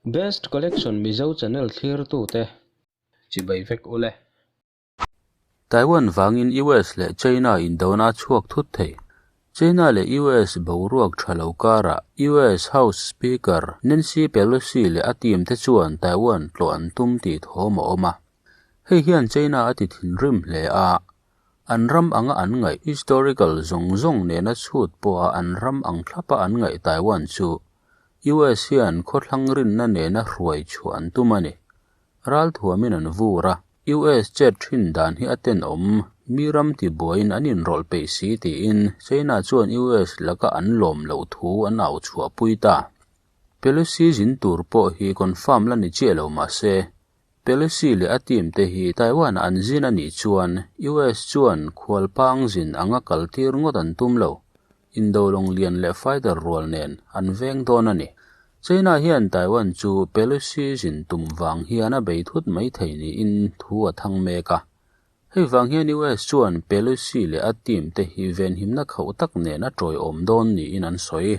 Best Collection Mizo channel thlirtute chibai vek ule. Taiwan vangin US leh China indona a chhuak thut thei. China leh US boruak tha lo karah US House Speaker Nancy Pelosi leh a team te chuan Taiwan tlawh an tum tih thawm a awm a. Hei hian China a ti thinrim hle a, an ram anga an ngaih historical zawng zawng nena chhut pawha an ram ang thlapa an ngaih Taiwan chu US hian khawthlang rinna nena hruai chhuah an tum a ni. Ral thuamin an vur a, US chet thin dan hi a tenawm, mi ram tibuaiin an inrawlh peih si tiin China chuan US laka an lawm loh thu an au chhuahpui ta. Pelosi zin tur pawh hi confirm la ni chiah lo mah se, Pelosi leh a team te hi Taiwan-ah an zin a nih chuan US chuan khualpang zin anga kaltir ngawt an tum lo. Indolawng lian leh fighter rual nen an veng dawn a ni. China hian Taiwan chu Pelosi zin tum vang hian a bei thut mai thei niin thu a thang mek a. Hei vang hian US chuan Pelosi leh a team te hi venhimna khauh tak nen a tawiawm dawn niin an sawi.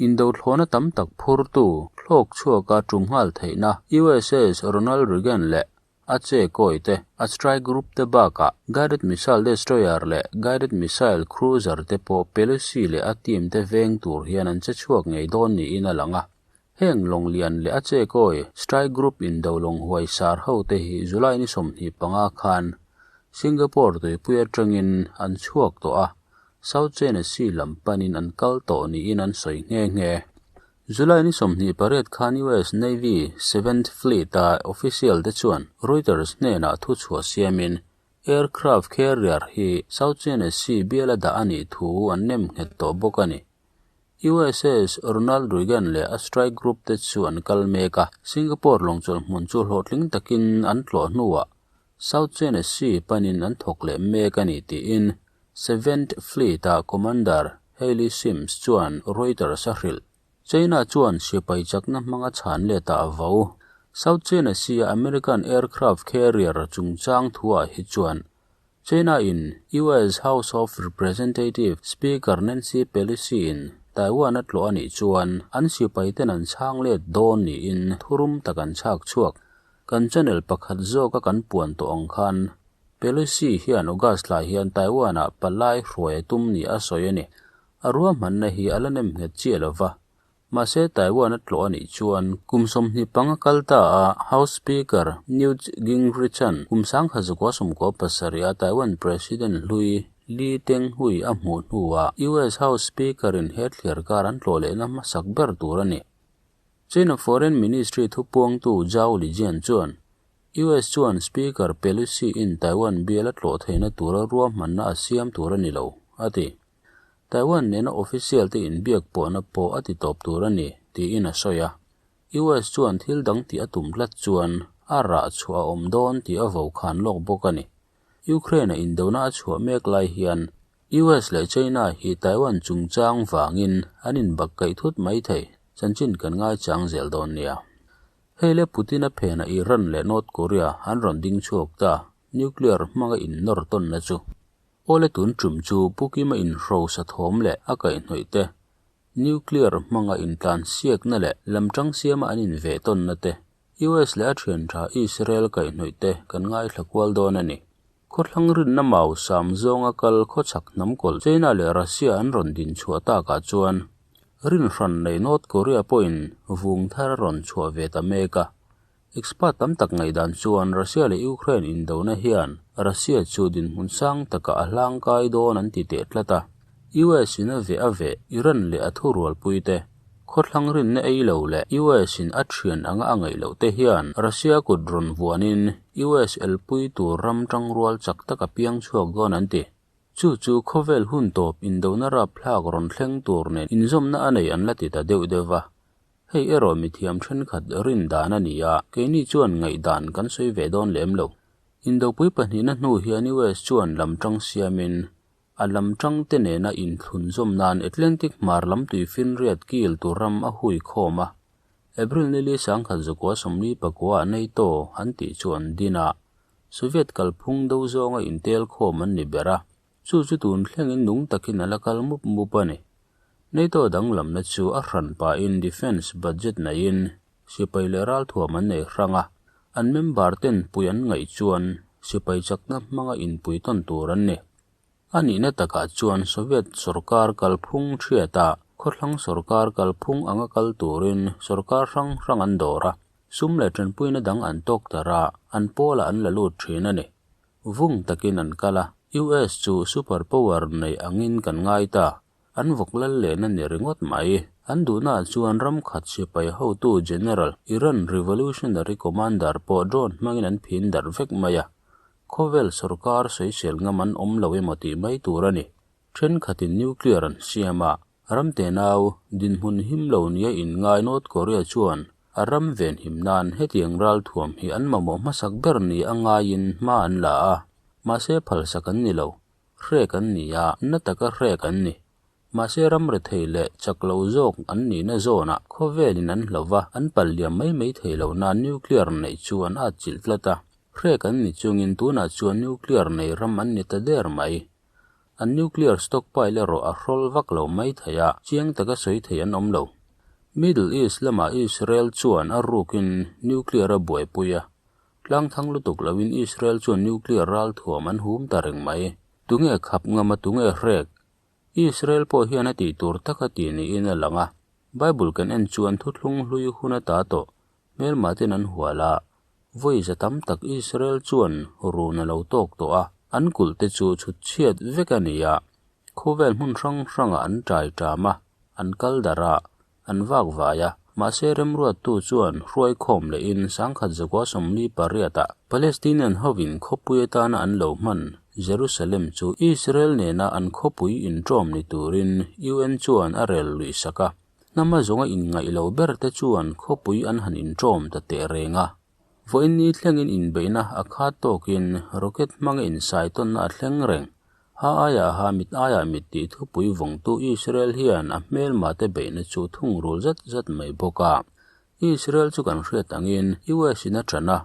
Indothlawna tam tak phurtu thlawk chhuaka tum nghal theihna USS Ronald Reagan leh a che kawi te, a strike group te bakah guided missile destroyer leh guided missile cruiser te pawh Pelosi leh a team te veng tur hian an che chhuak ngei dawn niin a lang a. Heng lawng lian leh a che kawi strike group indo lawng huai sar ho te hi July ni 25 khan Singapore tuipui atangin an chhuak tawh a, South China Sea lam panin an kal tawh niin an sawi nghe nghe. July ni 28 khan US Navy Seventh Fleet-a official te chuan Reuters hnenah thu chhuah siamin aircraft carrier hi South China Sea biala dah a nih thu an nem nghet tawh bawk a ni. USS Ronald Reagan leh a strike group te chu an kal mek a, Singapore lawngchawlh hmun chu hlawhtling takin an tlawh hnuah South China Sea panin an thawk leh mek a ni tiin Seventh Fleet-a Commander Hayley Sims chuan Reuters a hrilh. China chuan sipai chakna hmanga chhan letah a vo. South China Sea-a American aircraft carrier chungchang thuah hi chuan China-in US House of Representative Speaker Nancy Pelosi-in Taiwan a tlawh a nih chuan an sipaiten an chhang let dawn niin thurum tak an chhak chhuak. Kan channel pakhat zawka kan puan tawh ang khan Pelosi hian August lai hian Taiwan-ah palai hruai a tum ni a sawi a ni. A ruahmanna hi a la nem nghet chiah lo va. Mahse Taiwan a tlawh a nih chuan kum 25 kal ta a House Speaker Newt Gingrich-a'n kum 1997 a Taiwan President hlui Lee Teng-hui a hmuh hnuah US House Speaker-in he thliar kar an tlawh lehna hmasak ber tur a ni. China Foreign Ministry thupuangtu Zhao Lijian chuan US chuan Speaker Pelosi-in Taiwan bial a tlawh theihna tura ruahmanna a siam tur a ni lo, a ti. Taiwan nena official te inbiak pawhna pawh a ti tawp tur a ni, tiin a sawi a. US chuan thil dang tih a tum tlat chuan a rah chhuah a awm dawn tih a vokhan lawk bawk a ni. Ukraine-a indona a chhuah mek lai hian US leh China hi Taiwan chungchang vangin an inbak kaih thut mai thei, chanchin kan ngaichang zel dawn nia. Hei le Putin-a phenah Iran leh North Korea an rawn ding chhuak ta, nuclear hmanga innawr tawnna chu. Awle tun tum chu Pu Kima inhrosa thawm leh a kaihhnawih te, nuclear hmanga intlansiakna leh lamtang siama an inveh tawnna te, US leh a thian tha Israel kaihhnawih te kan ngaithla kual dawn a ni. Khawthlang rinna mau sam zawnga kal khawchhak hnam kawlh China leh Russia an rawn din chhuah takah chuan rin hran nei North Korea pawhin vung thar a rawn chhuah ve ta mek a. Expert tam tak ngaihdan chuan Russia leh Ukraine indona hian Russia chu dinhmun sang takah a hlangkai dawn an ti teh tlat a. US in a veh a veh Iran leh a thurualpui te Khawthlang rinna ei lo leh US in a thian anga a ngaih loh te hian Russia kut rawn vuanin US elpui tur ram tangrual chak tak a piang chhuak dawn an ti. Chu chu khawvel hun tawp indona rapthlak rawn thleng tur nen inzawmna a nei an la ti ta deuh deuh va. Hei erawh mithiam thenkhat rin dan a ni a, keini chuan ngaihdan kan sawi ve dawn lem lo. Indopui pahnihna hnu hian US chuan lam tang siamin A lam tangte nena inthlun zawm nan Atlantic hmar lam tui finriat kil tur ram a hui khawm a. April nili 1949 ah NATO an tih chu an din a, Soviet kalphung do zawnga intel khawm an ni ber a, chu chu tun thlengin nung takin a la kal mup mup a ni. NATO danglamna chu a hran pahin defence budget neihin. Sipai leh ralthuam an nei hrang a, an member ten pui an ngaih chuan sipai chakna hmanga inpui tawn tur an ni. A nihna takah chuan Soviet sorkar kalphung thiata khawthlang sorkar kalphung anga kal turin sorkar hrang hrang an dawr a, sum leh tanpuina dang an tawk tar a, an pawlah an la lut thin a ni. Vung takin an kal a, US chu super power nei angin kan ngai ta. An vawk lal lehna ni ringawt mai. An duhnaah chuan ram khat sipai hotu General, Iran Revolutionary Commander pawh drone hmangin an phin darh vek mai a. Khawvel sorkar sawisel ngam an awm lo emaw tih mai tur a ni. Thenkhatin nuclear an siam a, ram tenau dinhmun him lo nia inngai North Korea chuan a ram venhim nan hetiang ralthuam hi an mamawh hmasak ber ni a ngaiin hma an la a, mahse phalsak an ni lo. Hrek an ni a, na taka hrek an ni. Mahse ram rethei leh chak lo zawk an nihna zawnah khawvelin an hlo va, an pal liam mai mai thei lo nan nuclear neih chu an atchilh tlat a. Hrek an ni chungin tunah chuan nuclear nei ram an ni ta der mai. An nuclear stockpile erawh a hrawl vak lo mai thei a, chiang taka sawi thei an awm lo. Middle East lamah Israel chuan a rukin nuclear a buaipui a, Tlangthang lutuk loin Israel chuan nuclear ralthuam an hum ta reng mai. Tunge khap ngam a tunge hrek? Israel pawh hian a tih tur tak a ti niin a lang a. Bible kan en chuan thuthlung hlui hun a ta tawh. Hmelmah ten an hual a. Vawi za tam tak Israel chuan run a lo tawk tawh a. An kulh te chu chhut chhiat vek a ni a. Khawvel hmun hrang hrangah an tai ṭam a, an kal darh a. An vak vai a, mahse remruattu chuan hruaikhawm lehin sangkhat zakua 48 ah Palestinian hovin khawpui atana an lo hman Jerusalem chu Israel nena an khawpui inṭawm ni turin UN chuan a rel luih sak a, hnama zawnga inngaih lo ber te chuan khawpui an han inṭawm ta teh reng a. Vawiin ni thlengin inbeihna a khat tawkin rocket hmanga insaitawnna a thleng reng. Ha aiah ha mit aiah mit tih thupui vawngtu Israel hian a hmelmate beihna chu thungrul zat zat mai bawk a. Israel chu kan hriat angin US in a ṭan a,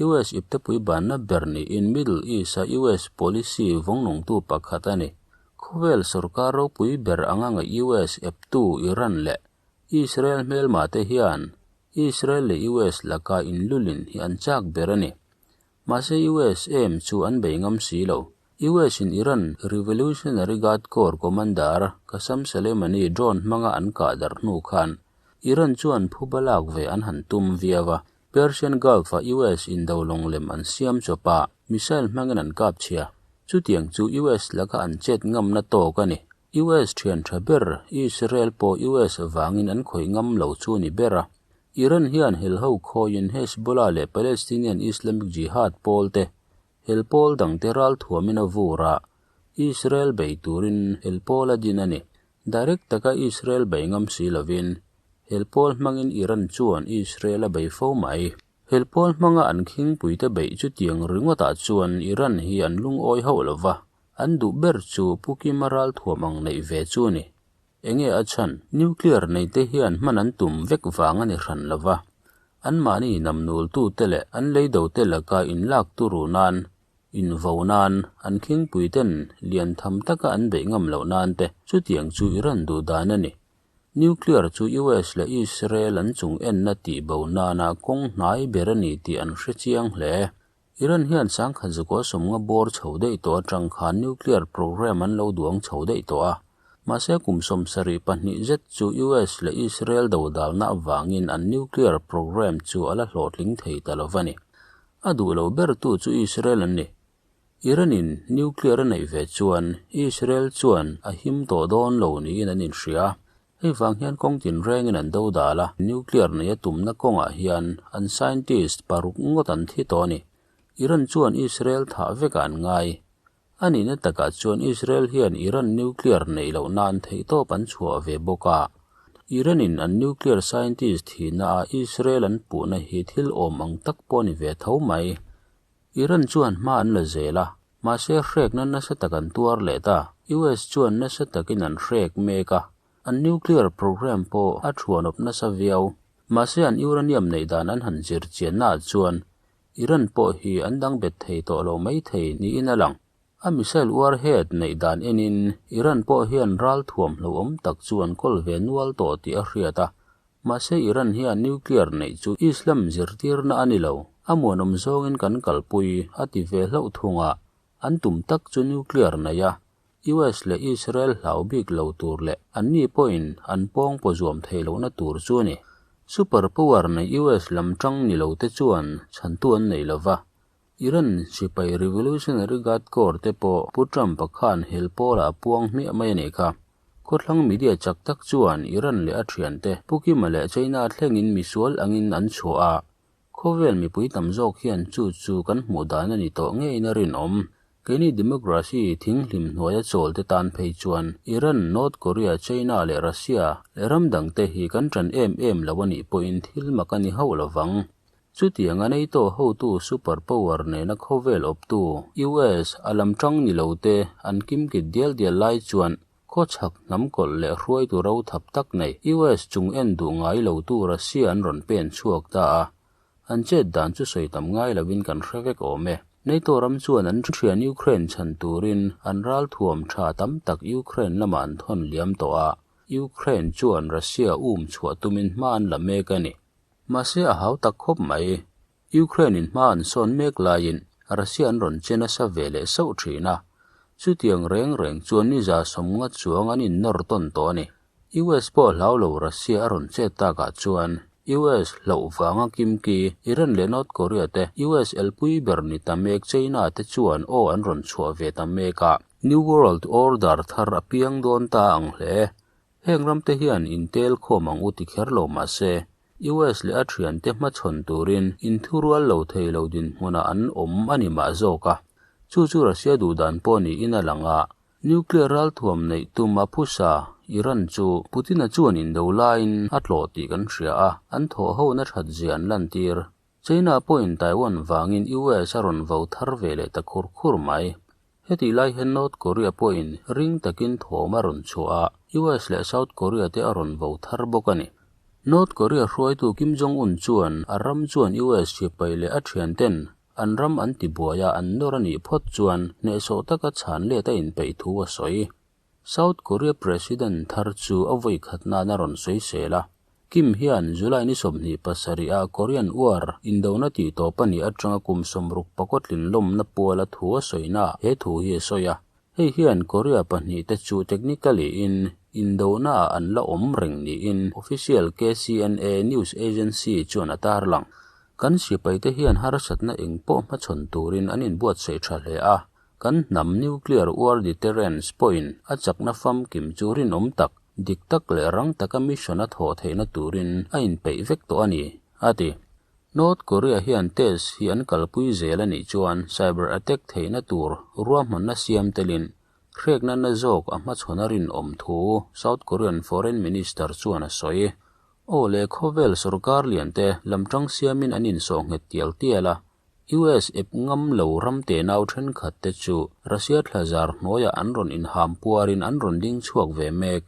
US iptepui banna ber niin Middle East-a US policy vawngnungtu pakhat a ni. Khawvel sorkar ropui ber anga ngaih US eptu Iran leh Israel hmelmate hian Israel leh US laka inlulin hi an chak ber a ni. Mahse US em chu an bei ngam si lo. US in Iran Revolutionary Guard Corps Commander Qasem Soleimani drone hmanga an kah darh hnu khan Iran chuan phuba lak ve an han tum viau a. Persian Gulf a US in do lawng lem an siam chawp a, missile hmangin an kap chhia. Chutiang chu US laka an chet ngamna tawk a ni. US thian tha ber Israel pawh US vangin an khawih ngam lo chu ni ber a. Iran hian helho khawiin Hezbollah leh Palestinian Islamic Jihad pawl te hel pawl dangte ralthuamin a vur a, Israel bei turin hel pawl a din a ni. Direct taka Israel bei ngam si lovin hel pawl hmangin Iran chuan Israel a bei fo mai. Hel pawl hmanga an khingpuite beih chutiang ringawtah chuan Iran hi an lungawi hauh lova, an duh ber chu Pu Kima ralthuam ang neih ve chu a ni. Enge a chhan? Nuclear neite hian hman an tum vek vang a ni hran lo va, anmahni namnultute leh an leidote laka inlak turu nan, invo nan, an khingpuiten lian tham taka an beih ngam loh nan te chutiang chu Iran duh dan a ni. Nuclear chu US leh Israel an chung enna tihbo nana kawng hnai ber a ni tih an hre chiang hle. Iran hian sangkhat zakua sawmnga bawr chho daih tawh atang khan nuclear program an lo duang chho daih tawh a. Mahse kum 72 zet chu US leh Israel dodalna avangin an nuclear program chu a la hlawhtling thei ta lo va ni. A duh lo bertu chu Israel an ni. Iran-in nuclear a neih ve chuan Israel chuan a him tawh dawn lo niin an inhria. Hei vang hian kawng tinrengin an do dal a, nuclear neia tumna kawngah hian an scientist paruk ngawt an thi tawh a ni. Iran chuan Israel thah vekah an ngai. A nihna takah chuan Israel hian Iran nuclear neih loh nan theihtawp an chhuah ve bawk a. Iran-in an nuclear scientist thihna ah Israel an puhna hi thil awm ang tak pawh a ni ve tho mai. Iran chuan hma an la zel a, mahse hrekna nasa tak an tuar leh ta. US chuan nasa takin an hrek mek a, an nuclear program pawh a thuanawp nasa viau. Mahse an uranium neih dan an han zir chiannaah chuan Iran pawh hi an dang bet thei tawh lo mai thei niin a lang. A missile warhead neih dan enin Iran pawh hian ral thuam hlauhawm tak chu an kawl ve nual tawh tih a hriat a. Mahse Iran hian nuclear neih chu Islam zirtirna a ni lo, a muanawm zawngin kan kalpui, a ti ve hlauh thung a. An tum tak chu nuclear neih a, US leh Israel hlau bik lo tur leh anni pawhin an pawng paw zuam theih lohna tur chu a ni. Super power nei US lam tang ni lo te chuan chhantu an nei lo va. Iran sipai Revolutionary Guard Corps te pawh Pu Trump-a khan hel pawlah a puang hmiah mai a nih kha. Khawthlang media chak tak chuan Iran leh a thiante Pu Kima leh China thlengin misual angin an chhuah a. Khawvel mipui tam zawk hian chu chu kan hmuh dan a ni tawh ngeiin a rinawm. Keini democracy thinghlim hnuaia chawl te tan phei chuan Iran, North Korea, China leh Russia leh ram dang te hi kan ṭan em em lo a nih pawhin thil mak a ni hauh lovang. Chutiang a NATO hotu super power nena khawvel awptu US a lam ṭang ni lo te an kimkit dial dial lai chuan Khawchhak hnam kawlh leh hruaitu ro thap tak nei US chung en duh ngai lo tu Russia an rawn pen chhuak ta a, an chet dan chu sawi tam ngai lovin kan hre vek awm e. NATO ram chuan an thian Ukraine chhan turin an ralthuam tha tam tak Ukraine lamah an thawn liam tawh a, Ukraine chuan Russia um chhuah tumin hma an la mek a ni. Mahse a hau tak khawp mai. Ukraine in hma an sawn mek laiin Russia an rawn che nasa ve leh sauh thin a, chutiang reng reng chuan ni 150 chuang an innawr tawn tawh a ni. US pawh hlau lo Russia a rawn chet takah chuan US hlauh vanga kimki Iran leh North Korea te US elpui ber ni ta mek China te chuan aw an rawn chhuah ve ta mek a, New World Order thar a piang dawn ta ang hle. Heng ramte hian intel khawm ang u ti kher lo mah se, US leh a thiante hmachhawn turin inthurual lo thei lo dinhmunah an awm a ni mah zawk a. Chu chu Russia duhdan pawh niin a lang a, nuclear ralthuam neih tum a phusa Iran chu Putin-a chuan indo laiin a tlawh tih kan hria a, an thawhhona that zia an lantir. China pawhin Taiwan vangin US a rawn vo thar ve leh ta khur khur mai. Hetih lai hian North Korea pawhin ring takin thawm a rawn chhuah a, US leh South Korea te a rawn vo thar bawk a ni. North Korea hruaitu Kim Jong-un chuan a ram chuan US sipai leh a thianten an ram an tibuai a an nawr a nih phawt chuan hnehsawh taka chhan let a inpeih thu a sawi. South Korea President thar chu a vawi khat nan a rawn sawi sel a. Kim hian July ni 27 ah Korean War indona tih tawp a nih atanga kum 60 pakawtlin lawmna puala thu a sawina he thu hi a sawi a. Hei hian Korea pahnih te chu technically in indona ah an la awm reng niin official KCNA news agency chuan a tarlang. Kan sipai te hian harsatna eng pawh hmachhawn turin an inbuatsaih tha hle a. Kan hnam nuclear war deterrence pawhin a chakna famkim chu rinawm tak, dik tak leh rang taka mission a thawh theihna turin a inpeih vek tawh a ni, a ti. North Korea hian test hi an kalpui zel a nih chuan cyber attack theihna tur ruahmanna siam telin hrekna na zawk a hmachhawn a rinawm thu South Korean Foreign Minister chuan a sawi. Aw le khawvel sorkar liante lamtang siamin an insawh nghet tial tial a, US ep ngam lo ram tenau thenkhat te chu Russia thlazar hnuaiah an rawn inham puarin an rawn ding chhuak ve mek.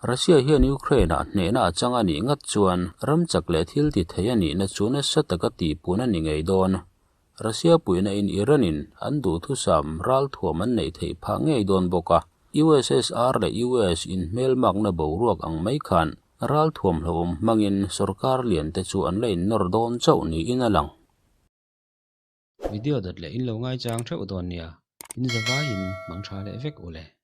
Russia hian Ukraine-ah hnehna a chang a nih ngat chuan ram chak leh thil ti thei a nihna chu nasa taka tihpun a ni ngei dawn. Russia puihna in Iran-in an duhthusam ralthuam an neih theih phah ngei dawn bawk a, USSR leh US inhmelmakna boruak ang mai khan ralthuam hlauhawm hmangin sorkar lian te chu an la innawr dawn chauh niin a lang. Video dawt leh in lo ngaichang theuh dawn nia, in zavaiin mang tha leh vek u le.